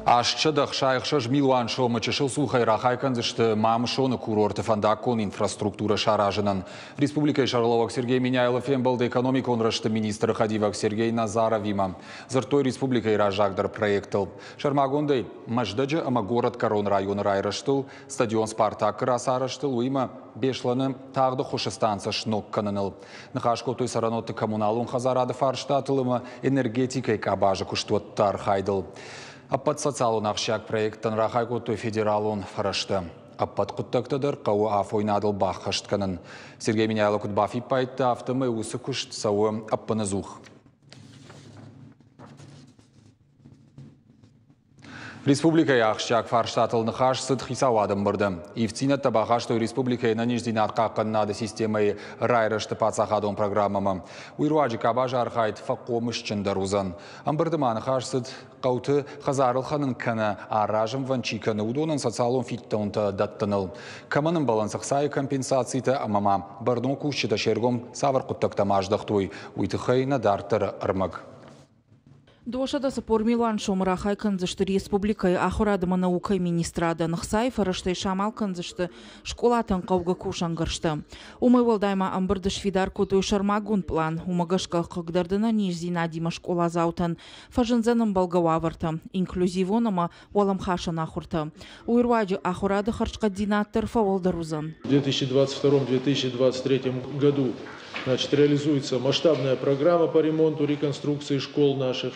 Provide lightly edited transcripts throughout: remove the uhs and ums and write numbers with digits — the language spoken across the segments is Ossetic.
866 милуан сомы чысыл цухӕй рахай кӕндзысты Мамысоны курорты фӕндаггон инфраструктурӕ саразынӕн. Республикӕйы сӕргълӕууӕг Сергей Меняйло фембӕлд экономикон рӕзты министры хӕдивӕг Сергей Назаровимӕ. Дзырдтой республикӕйы раззагдӕр проектыл. Сӕрмагондӕй, Мӕздӕджы ӕмӕ горӕтгӕрон районы райрӕзтыл, стадион «Спартак»-ы рацарӕзтыл, уыимӕ Беслӕны тагъд ӕххуысы станцӕ сног кӕныныл. Ныхас кодтой цӕрӕнуӕтты коммуналон хӕдзарады фарстатыл ӕмӕ энергетикӕйы къабазы куыстуӕтты архайдыл. Ӕппӕт социалон ахсджиаг проекттӕн рахай кодтой федералон фӕрӕзтӕ. Ӕппӕт хъуыддӕгтӕ дӕр хъӕуы афойнадыл баххӕст кӕнын. Сергей Меняйло куыд бафиппайдта, афтӕмӕй уыцы куыст цӕуы ӕппынӕдзух. Республикӕйы ахсджиаг фарстатыл ныхас цыд хицауады ӕмбырды. Ивддзинӕдтӕ бахастой республикӕйы ӕнӕниздзинад хъахъхъӕнынады системӕйы райрӕзты паддзахадон программӕмӕ. Уый руаджы къабазы архайд фӕхъомысджындӕр уыдзӕн. Ӕмбырды ма ныхас цыд хъӕуты хӕдзар ӕлхӕнын кӕнӕ аразынвӕнд чи кӕны, уыдонӕн социалон фиддонтӕ дӕттыныл. Кӕмӕн ӕмбӕлынц ӕхцайы компенсацитӕ ӕмӕ ма бӕрнон кусджытӕ се ргом цавӕр хъуыддӕгтӕм аздӕхтой, уый тыххӕй нӕ дарддӕры ӕрмӕг. 240 милуан сомы рахай кӕндзысты республикӕйы ахуырад ӕмӕ наукӕйы министрадӕн, ӕхцайы фӕрӕзтӕй самал кӕндзысты скъолатӕн хъӕугӕ кусӕнгӕрзтӕ. Уымӕй уӕлдай ма ӕмбырды сфидар кодтой сӕрмагонд пълан, уымӕ гӕсгӕ хъыгдӕрд ӕнӕниздзинадимӕ скъоладзаутӕн фӕзындзӕн ӕмбӕлгӕ уавӕртӕ, инклюзивон ӕмӕ уӕлӕмхасӕн ахуыртӕ. Уый руаджы ахуырады хӕрзхъӕддзинад дӕр фӕуӕлдӕр уыдзӕн. В 2022-2023 году, значит, реализуется масштабная программа по ремонту, реконструкции школ наших.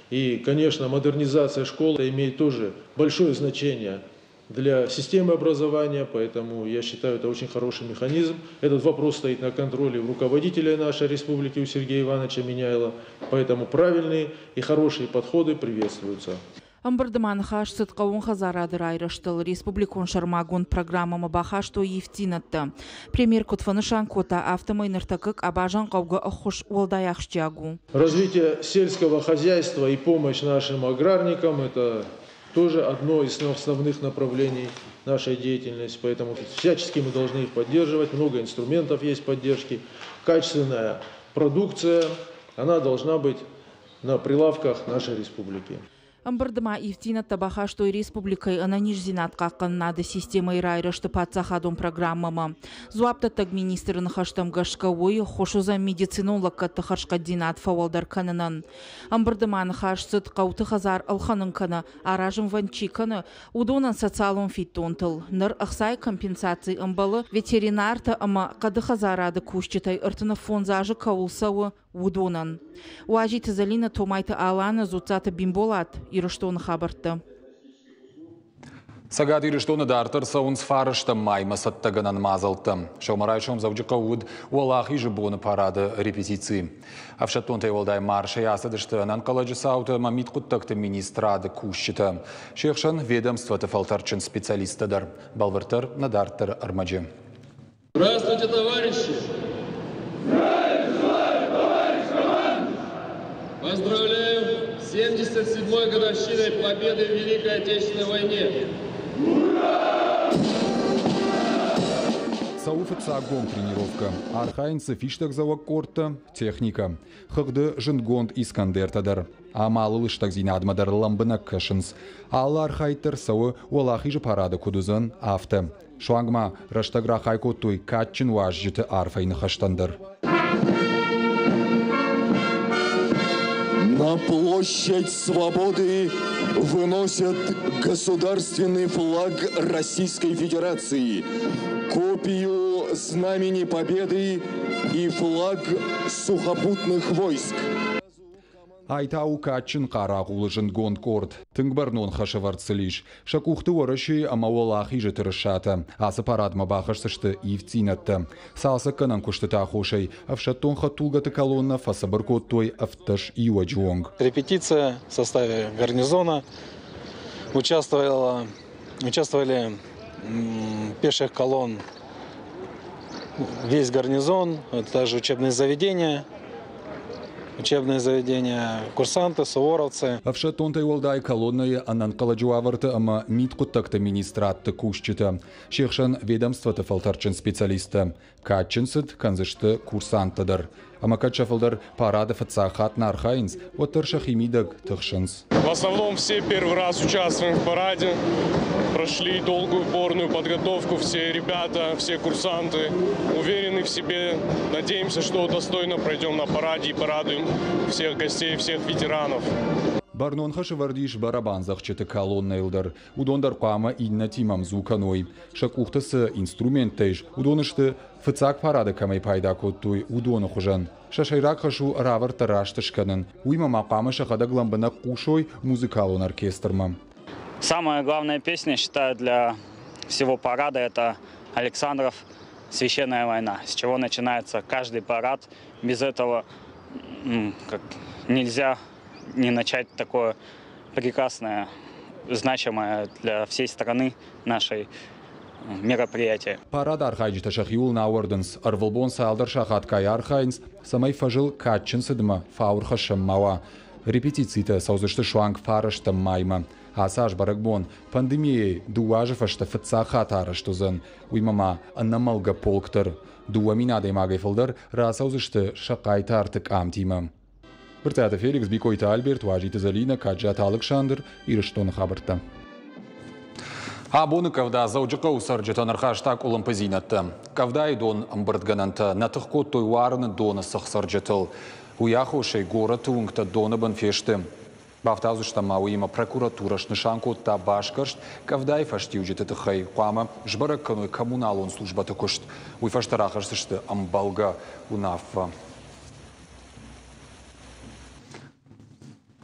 И, конечно, модернизация школ имеет тоже большое значение для системы образования, поэтому я считаю, это очень хороший механизм. Этот вопрос стоит на контроле у руководителя нашей республики, у Сергея Ивановича Меняйло, поэтому правильные и хорошие подходы приветствуются. Ӕмбырды ма ныхас цыд хъӕууон хӕдзарады райрӕзтыл республикон сӕрмагонд программӕмӕ бахастой ивддзинӕдтӕ. Премьер куыд фӕнысан кодта, афтӕмӕй ныртӕккӕ къабазӕн хъӕугӕ ӕххуыс уӕлдай ахсджиаг у. Развитие сельского хозяйства и помощь нашим аграрникам – это тоже одно из основных направлений нашей деятельности, поэтому всячески мы должны их поддерживать, много инструментов есть поддержки. Качественная продукция, она должна быть на прилавках нашей республики. Ӕмбырды ма ивддзинӕдтӕ бахастой республикӕйы ӕнӕниздзинад хъахъхъӕнынады системӕйы райрӕзты паддзахадон программӕмӕ. Дзуапдӕттӕг министры ныхӕстӕм гӕсгӕ уый ӕххуыс уыдзӕн медицинон лӕггӕдты хӕрзхъӕддзинад фӕуӕлдӕр кӕнынӕн. Ӕмбырды ма ныхас цыд хъӕуты хӕдзар ӕлхӕнын кӕнӕ аразынвӕнд чи кӕны, уыдонӕн социалон фиддонтыл. Ныр ӕхцайы компенсаци ӕмбӕлы ветеринартӕ ӕмӕ хъӕды хӕдзарады кусджытӕй 35 азы кӕуыл цӕуы, уыдонӕн. Уазиты Зӕлинӕ, Томайты Алана, Дзуццаты Бимболат, Ирыстоны хабӕрттӕ. Цӕгат Ирыстоны дарддӕр цӕуынц фарӕстӕм маймӕ цӕттӕгӕнӕн мадзӕлттӕ. Сӕумӕрайсом Дзӕуджыхъӕуы уыд Уӕлахизы боны парады репетици. Ӕфсӕддонтӕй уӕлдай маршӕй ацыдысты ӕнӕнхъӕлӕджы цауты ӕмӕ мидхъуыддӕгты министрады кусджытӕ. Се хсӕн ведомствоты фӕлтӕрдджын специалисттӕ дӕр. Бӕлвырддӕр нӕ дарддӕры ӕрмӕджы. Здравствуйте, товарищи! Поздравляю с 77-й годовщиной победы в Великой Отечественной войне! Цӕуы фыццаг гом тренировкӕ. Архайынц дзы фистӕгдзӕуӕг къордтӕ, техникӕ. Хыгъды зындгонд Искандертӕ дӕр. Ам алы лыстӕгдзинадмӕ дӕр лӕмбынӕг кӕсынц. Алы архайд дӕр цӕуы, Уӕлахизы парады куыд уыдзӕн, афтӕ. Суанг ма рӕстӕг рахай кодтой кадджын уазджыты арфӕйы ныхӕстӕн дӕр. На площадь Свободы выносят государственный флаг Российской Федерации, копию Знамени Победы и флаг сухопутных войск. Ай та у кадджын хъарагъулы зындгонд къорд. Тынг бӕрнон хӕсӕвӕрд сыл ис. Сӕ къухты Уӕрӕсейы ӕмӕ Уӕлахизы тырысатӕ. Ацы парадмӕ бахӕсдзысты ивддзинӕдтӕ. Цалцӕггӕнӕн куыстыты аххосӕй ӕфсӕддон хӕдтулгӕты колоннӕ фӕцыбыр кодтой 17 иуӕджы онг. Репетиция в составе гарнизона участвовала, участвовали пеших колонн весь гарнизон, также учебные заведения, курсанты, суворовцы. Ӕфсӕддонтӕй уӕлдай колоннӕйы ӕнӕнхъӕлӕджы уавӕрты ӕмӕ мидхъуыддӕгты министрадты кусджытӕ, се хсӕн ведомствоты фӕлтӕрдджын специалисттӕ. Кадджын цыд кӕндзысты курсанттӕ дӕр. Ӕмӕ кӕд сӕ фылдӕр парады фыццаг хатт нӕ архайынц, уӕддӕр сӕхи мидӕг тыхсынц. В основном все первый раз участвуем в параде. Прошли долгую упорную подготовку все ребята, все курсанты. Уверены в себе. Надеемся, что достойно пройдем на параде и порадуем всех гостей, всех ветеранов. Бӕрнон хӕс ӕвӕрд ис барабандзӕгъдджыты колоннӕйыл дӕр. Уыдон дӕр хъуамӕ иннӕтимӕ ӕмдзу кӕной. Сӕ къухты цы инструменттӕ ис, уыдон сты, фыццаг парады кӕмӕй пайда кодтой, уыдоны хуызӕн. Сӕ сӕйраг хӕс у равӕрдтӕ раст скӕнын. Уыимӕ ма хъуамӕ сӕхӕдӕг лӕмбынӕг хъусой музыкалон оркестрмӕ. Самая главная песня, считаю, для всего парада – это Александров «Священная война», с чего начинается каждый парад. Без этого как, нельзя не начать такое прекрасное, значимое для всей страны нашей мероприятие. Парады архайджытӕ сӕхиуыл нӕ ауӕрдынц, ӕрвылбон цалдӕр сахат кӕй архайынц, цӕмӕй фӕзыл кадджын цыдмӕ фаур хӕссӕн ма уа. Репетицитӕ цӕудзысты суанг фарӕстӕм маймӕ. Ацы аз бӕрӕгбон пандемийӕйы 2 азы фӕстӕ фыццаг хатт арӕзт уыдзӕн. Уыимӕ ма ӕнӕмӕлгӕ полк дӕр. 2 000 адӕймагӕй фылдӕр рацӕудзысты сӕ хъайтарты къамтимӕ. Брытъиаты Феликс, Бикойты Альберт, Уазиты Зӕлинӕ, Каджаты Алыксандр, Ирыстоны хабӕрттӕ. Абоны къӕвда Дзӕуджыхъӕуы цӕрджытӕн ӕрхаста къуылымпыдзинӕдтӕ. Къӕвдайы дон ӕмбырдгӕнӕнтӕ нӕ тых кодтой уарыны доны цыхцырджытыл. Уый аххосӕй горӕты уынгтӕ доны бын фесты. Бафтаудзыстӕм ма, уыимӕ прокуратурӕ снысан кодта басгӕрст къӕвдайы фӕстиуджыты тыххӕй. Хъуамӕ сбӕрӕг кӕной коммуналон службӕты куыст. Уый фӕстӕ рахӕсдзысты ӕмбӕлгӕ уынаффӕ.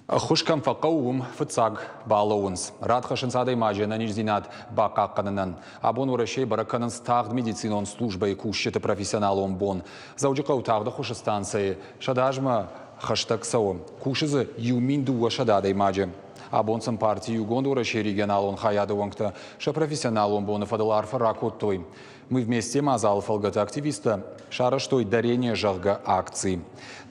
Ӕххуыс кӕм фӕхъӕуы, уым фыццаг балӕууынц. Рад хӕссынц адӕймаджы ӕнӕниздзинад бахъахъхъӕнынӕн. Абон Уӕрӕсейы бӕрӕг кӕнынц тагъд медицинон службӕйы кусджыты профессионалон бон. Дзӕуджыхъӕуы тагъд ӕххуысы станцӕйы 100 азмӕ хӕстӕг цӕуы. Кусы дзы 1200 адӕймаджы. Абон сын парти Иугонд Уӕрӕсейы регионалон хайады уӕнгтӕ сӕ профессионалон боны фӕдыл арфӕ ракодтой. Мы вместе мадзалы фӕлгӕты активисттӕ сарӕзтой «Дарение», зӕгъгӕ, акци.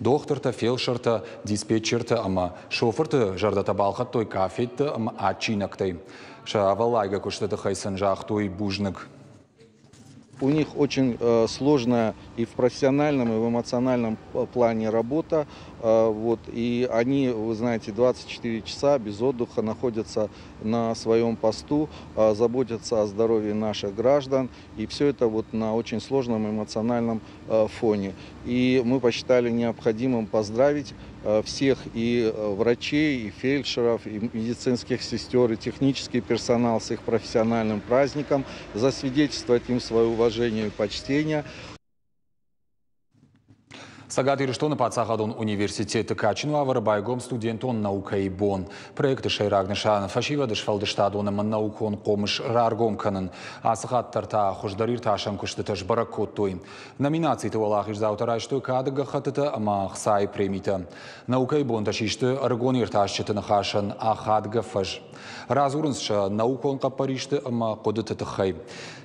Дохтыртӕ, фелсыртӕ, диспетчертӕ ӕмӕ шофырты зӕрдӕтӕ балхӕдтой къафеттӕ ӕмӕ адджинӕгтӕй. Сӕ ӕвӕллайгӕ куысты тыххӕй сын загътой бузныг. У них очень сложная и в профессиональном, и в эмоциональном плане работа. Вот, и они, вы знаете, 24 часа без отдыха находятся на своем посту, заботятся о здоровье наших граждан. И все это вот на очень сложном эмоциональном фоне. И мы посчитали необходимым поздравить всех и врачей, и фельдшеров, и медицинских сестер, и технический персонал с их профессиональным праздником, засвидетельствовать им свое уважение и почтение. Цӕгат Ирыстоны паддзахадон университеты кадджын уавӕры байгом студентон наукӕйы бон. Проекты сӕйраг нысан фӕсивӕды сфӕлдыстадон ӕмӕ наукон хъомыс раргом кӕнын. Ацы хатт дӕр та хуыздӕр иртасӕн куыстытӕ сбӕрӕг кодтой. Номинациты уӕлахиздзаутӕ райстой кады гӕххӕттытӕ ӕмӕ ӕхцайы премитӕ. Наукӕйы бонтӕ систы ӕрыгон иртасджыты ныхасӕн ахадгӕ фӕз. Радзурынц сӕ наукон хъӕппӕристы ӕмӕ хъуыдыты тыххӕй.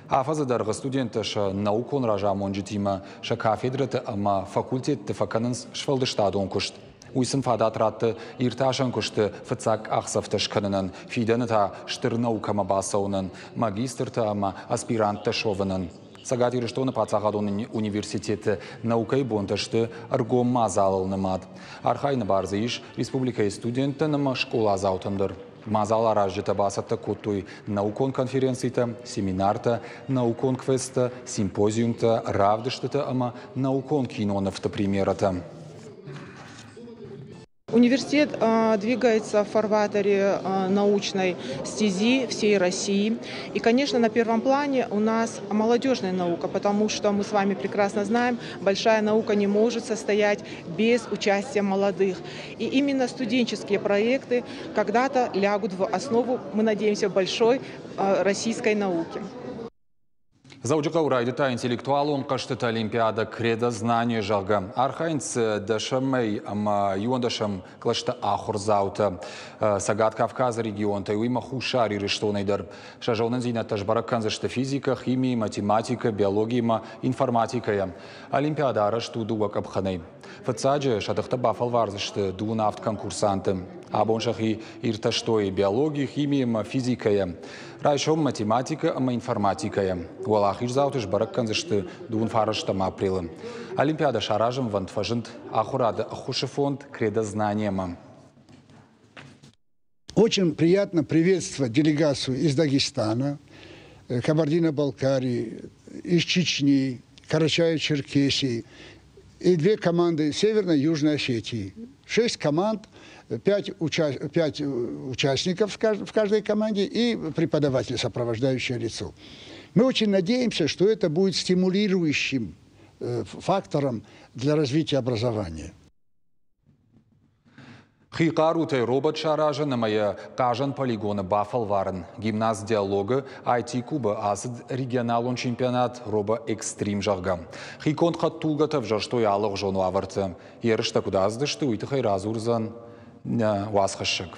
Афӕдзы дӕргъы студенттӕ сӕ наукон разамонджытимӕ сӕ кафедрӕты ӕмӕ факультетты фӕкӕнынц сфӕлдыстадон куыст. Уый сын фадат ратты иртасӕн куысты фыццаг къахдзӕфтӕ скӕнынӕн, фидӕны та стыр наукӕмӕ бацӕуынӕн, магистртӕ ӕмӕ аспиранттӕ суӕвынӕн. Цӕгат Ирыстоны паддзахадон университеты наукӕйы бонтӕ сты ӕргом мадзалыл нымад. Архайыны бар дзы ис республикӕйы студенттӕн ӕмӕ скъоладзаутӕн дӕр. Мадзал аразджытӕ бацӕттӕ кодтой наукон конференцитӕ, семинартӕ, наукон квесттӕ, симпозиумтӕ, равдыстытӕ ӕмӕ наукон кинонывты премьерӕтӕ. Университет двигается в фарватере научной стези всей России. И, конечно, на первом плане у нас молодежная наука, потому что мы с вами прекрасно знаем, большая наука не может состоять без участия молодых. И именно студенческие проекты когда-то лягут в основу, мы надеемся, большой российской науки. Дзӕуджыхъӕуы райдыдта интеллектуалон хъӕзтыты олимпиадӕ «Кредо знание», зӕгъгӕ. Архайынц дӕсӕмӕй ӕмӕ 11-ӕм кълӕсты ахуырдзаутӕ Цӕгат Кавказы регионтӕй, уыимӕ Хуссар Ирыстонӕй дӕр. Сӕ зонындзинӕдтӕ сбӕрӕг кӕндзысты физикӕ, хими, математикӕ, биологи ӕмӕ информатикӕйӕ. Олимпиадӕ арӕзт у дыууӕ къӕпхӕнӕй. Фыццаджы сӕ тыхтӕ бафӕлвардзысты 27 конкурсанты. Абон сӕхи иртӕстой биологи, хими ӕмӕ физикӕйӕ. Райсом математикӕ ӕмӕ информатикӕйӕ. Уӕлахиздзауты сбӕрӕг кӕндзысты дыууын фарӕстӕм апрелы. Олимпиадӕ саразынвӕнд фӕзынд ахуырады ӕххуысы фонд «Кредознание-мӕ». Очень приятно приветствовать делегацию из Дагестана, Кабардино-Балкарии, из Чечни, Карачаево-Черкесии и две команды Северной и Южной Осетии. Шесть команд, пять участников в каждой команде и преподаватель, сопровождающее лицо. Мы очень надеемся, что это будет стимулирующим фактором для развития образования. Хи хъарутӕй робот саразын ӕмӕ йӕ хъазӕн полигоны бафӕлварын. Гимназ «Диалог»-ы IT-кубы ацыд регионалон чемпионат «Робо Экстрим», зӕгъгӕ. Хиконд хӕдтулгӕтӕ ӕвзӕрстой алыгъуызон уавӕрты. Ерыстӕ куыд ацыдысты, уый тыххӕй радзурдзӕн нӕ уацхӕссӕг.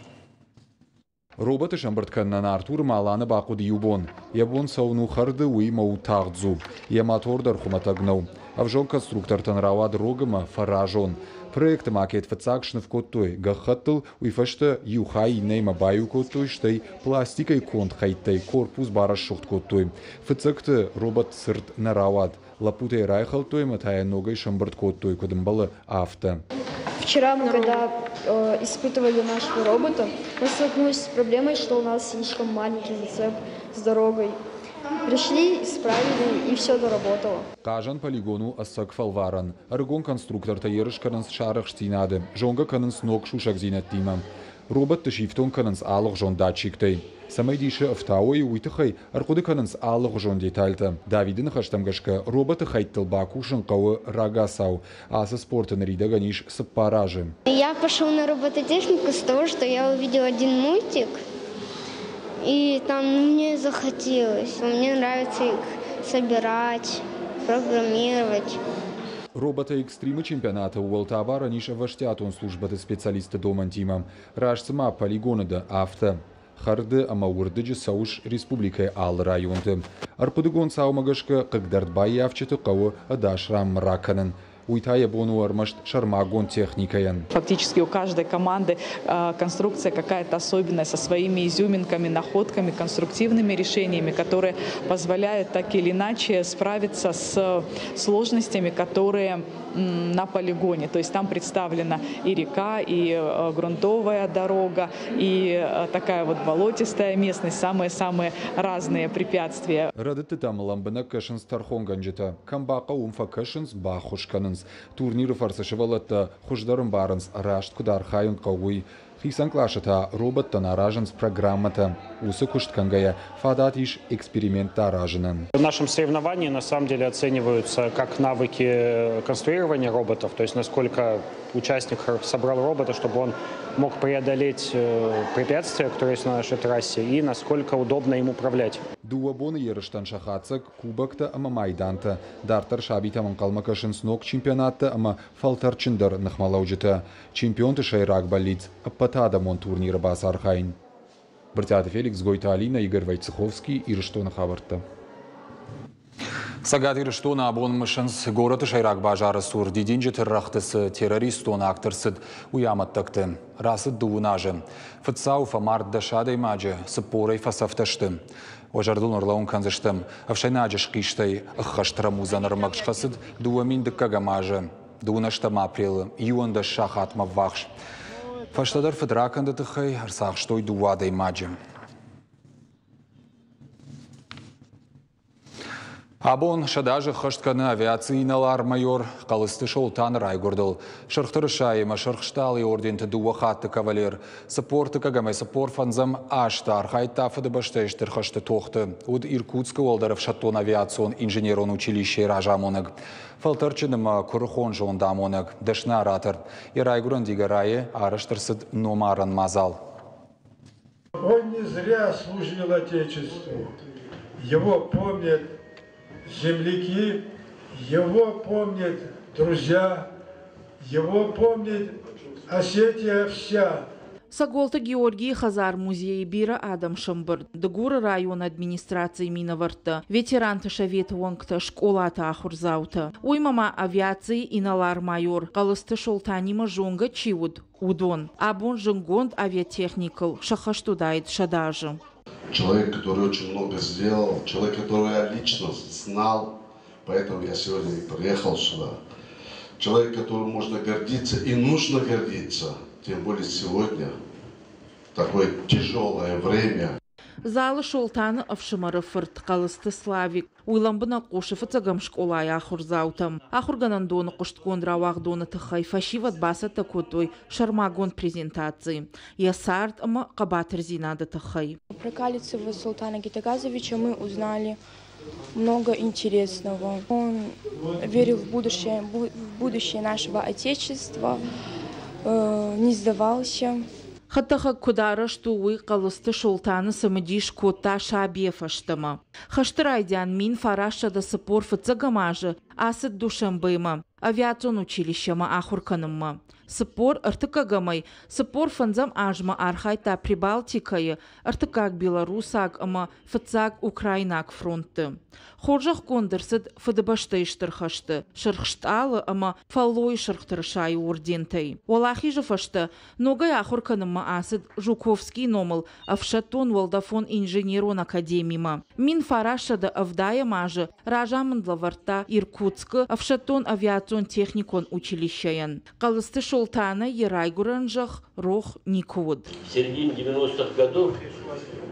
Роботы сӕмбырд кӕнынӕн Артуры Маланы бахъуыд иу бон. Йӕ бон цӕуын у хӕрды, уыимӕ у тагъддзу. Йӕ мотор дӕр хуымӕтӕг нӕу. Ӕвзонг конструктортӕн рауад рог ӕмӕ фӕразон. Проекты макет фыццаг сныв кодтой гӕххӕттыл, уый фӕстӕ иу хай иннӕимӕ баиу кодтой, стӕй пластикӕй конд хӕйттӕй корпус барӕсугъд кодтой. Фыццӕгты робот цырд нӕ рауад. Лӕппутӕ йӕ райхӕлдтой ӕмӕ та йӕ ногӕй сӕмбырд кодтой, куыд ӕмбӕлы, афтӕ. Вчера мы когда испытывали нашего робота, мы столкнулись с проблемой, что у нас слишком маленький зацеп с дорогой. Пришли, исправили, и все доработало. Хъазӕн полигон у ӕцӕг фӕлварӕн. Ӕрыгон конструктортӕ ерыс кӕнынц сӕ арӕхстдзинады, зонгӕ кӕнынц ног сусӕгдзинӕдтимӕ. Роботты сифтонг кӕнынц алыгъуызон датчиктӕй. Цӕмӕй дисы ӕфтауой, уый тыххӕй ӕрхъуыды кӕнынц алыгъуызон детальтӕ. Давиды ныхӕстӕм гӕсгӕ, роботы хӕйттыл бакусын хъӕуы рагацау. Ацы спорты ныридӕгӕн ис 4 азы. Я пошел на робототехнику с того, что я увидел один мультик, и там мне захотелось. Мне нравится их собирать, программировать. Роботы экстримы чемпионаты ууӕлтӕ абарӕн ис ӕвӕстиатон службӕты специалистты домӕнтимӕ. Раст цыма полигоны дӕ, афтӕ. Хӕрды ӕмӕ уырдыджы цӕуыс республикӕйы алы районты. Ӕрхъуыдыгонд цаумӕ гӕсгӕ хъыгдӕрд баййафджыты хъӕуы ӕдас ранмӕ ракӕнын. Уый та йӕ бон у ӕрмӕст сӕрмагонд техникӕйӕн. Фактически у каждой команды конструкция какая-то особенная, со своими изюминками, находками, конструктивными решениями, которые позволяют так или иначе справиться с сложностями, которые на полигоне. То есть там представлена и река, и грунтовая дорога, и такая вот болотистая местность, самые-самые разные препятствия. Рӕдыдтытӕм лӕмбынӕг кӕсынц тӕрхонгӕнджытӕ. Кӕм бахъӕуы, уым фӕкӕсынц, баххуыс кӕнынц. Турниры фӕрцы сывӕллӕттӕ хуыздӕр ӕмбарынц, раст куыд архайын хъӕуы, уый. Хицӕн къласы та роботтӕн аразынц программӕтӕ. Уыцы куыст кӕнгӕйӕ фадат ис эксперименттӕ аразынӕн. В нашем соревновании на самом деле оцениваются как навыки конструирования роботов, то есть насколько участник собрал робота, чтобы он мог преодолеть препятствия, которые есть на нашей трассе, и насколько удобно им управлять. Дыууӕ боны ерыстӕн сӕ хатдзӕг кубоктӕ ӕмӕ майдантӕ. Дарддӕр сабитӕм ӕнхъӕлмӕ кӕсынц ног чемпионаттӕ ӕмӕ фӕлтӕрдджындӕр ныхмӕлӕуджытӕ. Чемпионты сӕйраг бӕллиц ӕппӕтадӕмон турниры бацархайын. Брытъиаты Феликс, Гойты Алинӕ, Игорь Войцеховский, Ирыстоны хабӕрттӕ. Цӕгат Ирыстоны абон мысынц, горӕты сӕйраг базары цур дидинджыты рӕгъты цы террористон акт ӕрцыд, уый амӕттӕгты. Рацыд 12 азы. Фыдцау фӕмард 10 адӕймаджы, 40-ӕй фӕцӕфтӕ сты. Уӕ зӕрдыл ӕрлӕууын кӕндзыстӕм, ӕфсӕйнаджы схъистӕй ӕххӕст рӕмудзӕн ӕрмӕг схӕцыд 2001 азы 28 апрелы 11 сахатмӕ ввахс. Фӕстӕдӕр фыдракӕнды тыххӕй ӕрцахстой дыууӕ адӕймаджы. Абон 100 азы ӕххӕст кӕны авиацийы инӕлар-майор Хъӕлыцты Солтаны райгуырдыл. Сырх тырысайы ӕмӕ Сырх стъалыйы орденты дыууӕ хатты кавалер. 40 ӕмӕ 45 азты архайдта Фыдыбӕстӕйы Стыр хӕсты тохты. Уыд Иркутскы уӕлдӕр ӕфсӕддон авиацион инженерон училищейы разамонӕг. Фӕлтӕрджын ӕмӕ куырыхон зондамонӕг, дӕсны оратор. Йӕ райгуырӕн Дигорайы арӕзт ӕрцыд номарӕн мадзал. Он не зря служил Отечеству. Его помнят земляки, его помнят друзья, его помнит Осетия вся. Цӕголты Георгийы хӕдзар-музейы бирӕ адӕм сӕмбырд. Дыгуры районы администрацийы минӕвӕрттӕ, ветеранты советы уӕнгтӕ, скъолаты ахуырдзаутӕ. Уыимӕ ма авиацийы инӕлар-майор Хъӕлыцты Солтанимӕ зонгӕ чи уыд, уыдон. Абон зындгонд авиатехникыл сӕххӕст уыдаид 100 азы. Человек, который очень много сделал, человек, которого я лично знал, поэтому я сегодня и приехал сюда. Человек, которым можно гордиться и нужно гордиться, тем более сегодня, такое тяжелое время. Залы Солтаны ӕфсымӕры фырт Хъӕлыцты Славик. Уый лӕмбынӕг хъусы фыццӕгӕм скъолайы ахуырдзаутӕм. Ахуыргӕнӕндоны хъуыстгонд рауагъдоны тыххӕй фӕсивӕд бацӕттӕ кодтой сӕрмагонд презентаци йӕ цард ӕмӕ хъӕбатырдзинады тыххӕй. Про Калицева Султана Гитагазовича мы узнали много интересного. Он верил в будущее нашего Отечества, не сдавался. Хӕдтӕхӕг куыд арӕзт у, уый Хъӕлыцты Солтаны цымыдис кодта сабийӕ фӕстӕмӕ. Хӕсты райдиан 1941 азы ацыд Душанбемӕ авиацион училищемӕ ахуыр кӕнынмӕ. 43-ӕмӕй 45-ӕм азмӕ архайдта Прибалтикӕйы, ӕртыккаг белорусаг ӕмӕ фыццаг украинаг фронтты. Хорзӕхгонд ӕрцыд Фыдыбӕстӕйы Стыр хӕсты, Сырх Стъалы ӕмӕ Фӕллойы Сырх Тырысайы ордентӕй. Уӕлахизы фӕстӕ ногӕй ахуыр кӕнынмӕ ацыд Жуковскийы номыл ӕфсӕддон уӕлдӕфон инженерон академимӕ. 1970 азы разамынд лӕвӕрдта Иркутскы ӕфсӕддон авиацион техникон училищейӕн. Хъӕлыцты Солтанӕй йӕ райгуырӕн зӕхх рох никуы уыд. В середине 90-х годов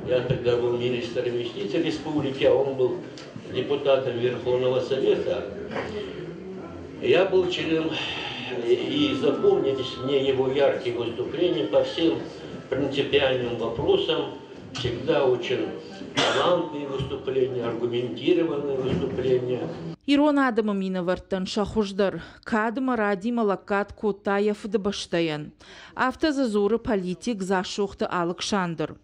я тогда был министром юстиции республики, а он был депутатом Верховного Совета. Я был членом, и запомнились мне его яркие выступления по всем принципиальным вопросам. Всегда очень талантные выступления, аргументированные выступления. Ирон адӕмы минӕвӕрттӕн сӕ хуыздӕр кад ӕмӕ радимӕ лӕггад кодта йӕ фыдыбӕстӕйӕн. Афтӕ дзы дзуры политик Дзасохты Алыксандр.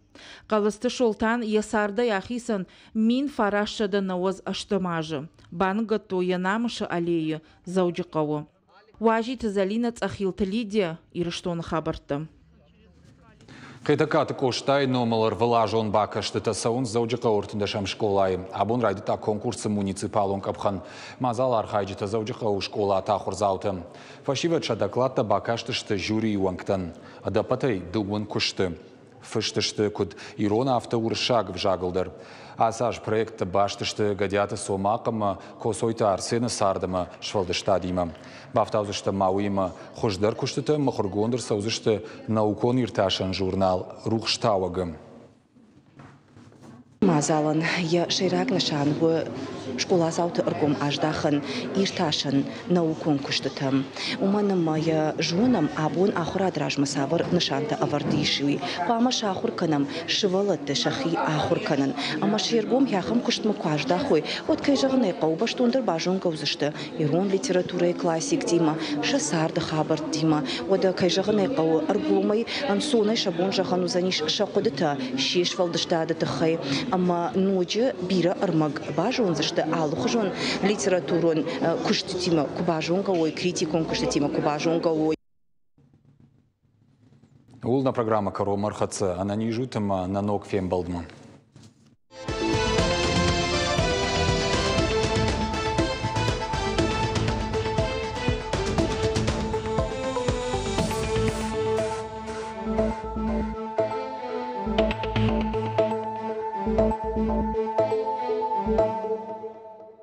Хъӕлыцты Солтан йӕ цардӕй ахицӕн 1998 азы. Баныгӕдтой йӕ Намысы аллейы Дзӕуджыхъӕуы. Уазиты Зӕлинӕ, Цъӕхилты Лидия, Ирыстоны хабӕрттӕ. Хетӕгкаты Къостайы номыл ӕрвылазон бакӕстытӕ цӕуынц Дзӕуджыхъӕуы 13-ӕм скъолайы. Абон райдыдта конкурсы муниципалон къӕпхӕн. Мадзалы архайджытӕ Дзӕуджыхъӕуы скъолаты ахуырдзаутӕ. Фӕсивӕд сӕ докладтӕ бакастысты жюрийы уӕнгтӕн. Ӕдӕппӕтӕй 20 куысты. Фыст сты куыд ирон, афтӕ уырыссаг ӕвзагыл дӕр. Ацы аз проекттӕ баст сты Гӕдиаты Цомахъ ӕмӕ Коцойты Арсены цард ӕмӕ сфӕлдыстадимӕ. Бафтаудзыстӕм ма уыимӕ, хуыздӕр куыстытӕ мыхуыргонд ӕрцӕудзысты наукон-иртасӕн журнал «Рухстауӕг-ы». Мадзалӕн йӕ сӕйраг нысан у скъоладзауты ӕргом аздахын иртасӕн наукон куыстытӕм. Уымӕн ӕмӕ йӕ зонӕм, абон ахуырады размӕ цавӕр нысантӕ ӕвӕрд ис, уый. Хъуамӕ сахуыр кӕнӕм сывӕллӕтты сӕхи ахуыр кӕнын. Ӕмӕ се ргом ахӕм куыстмӕ куы аздахой, уӕд, кӕй зӕгъын ӕй хъӕуы, бӕстондӕр базонгӕ уыдзысты ирон литературӕйы классиктимӕ, сӕ царды хабӕрттимӕ. Уӕдӕ, кӕй зӕгъын ӕй хъӕуы, ӕргомӕй, ӕнцонӕй сӕ бон зӕгъӕн уыдзӕнис сӕ хъуыдытӕ се сфӕлдыстады тыххӕй ӕмӕ ноджы бирӕ ӕрмӕг базондзысты алыхуызон литературон куыстытимӕ куы базонгӕ уой, критикон куыстытимӕ куы базонгӕ уой. Ууыл нӕ программӕ кӕронмӕ ӕрхӕццӕ. Ӕнӕниз ут ӕмӕ нӕ ног фембӕлдмӕ.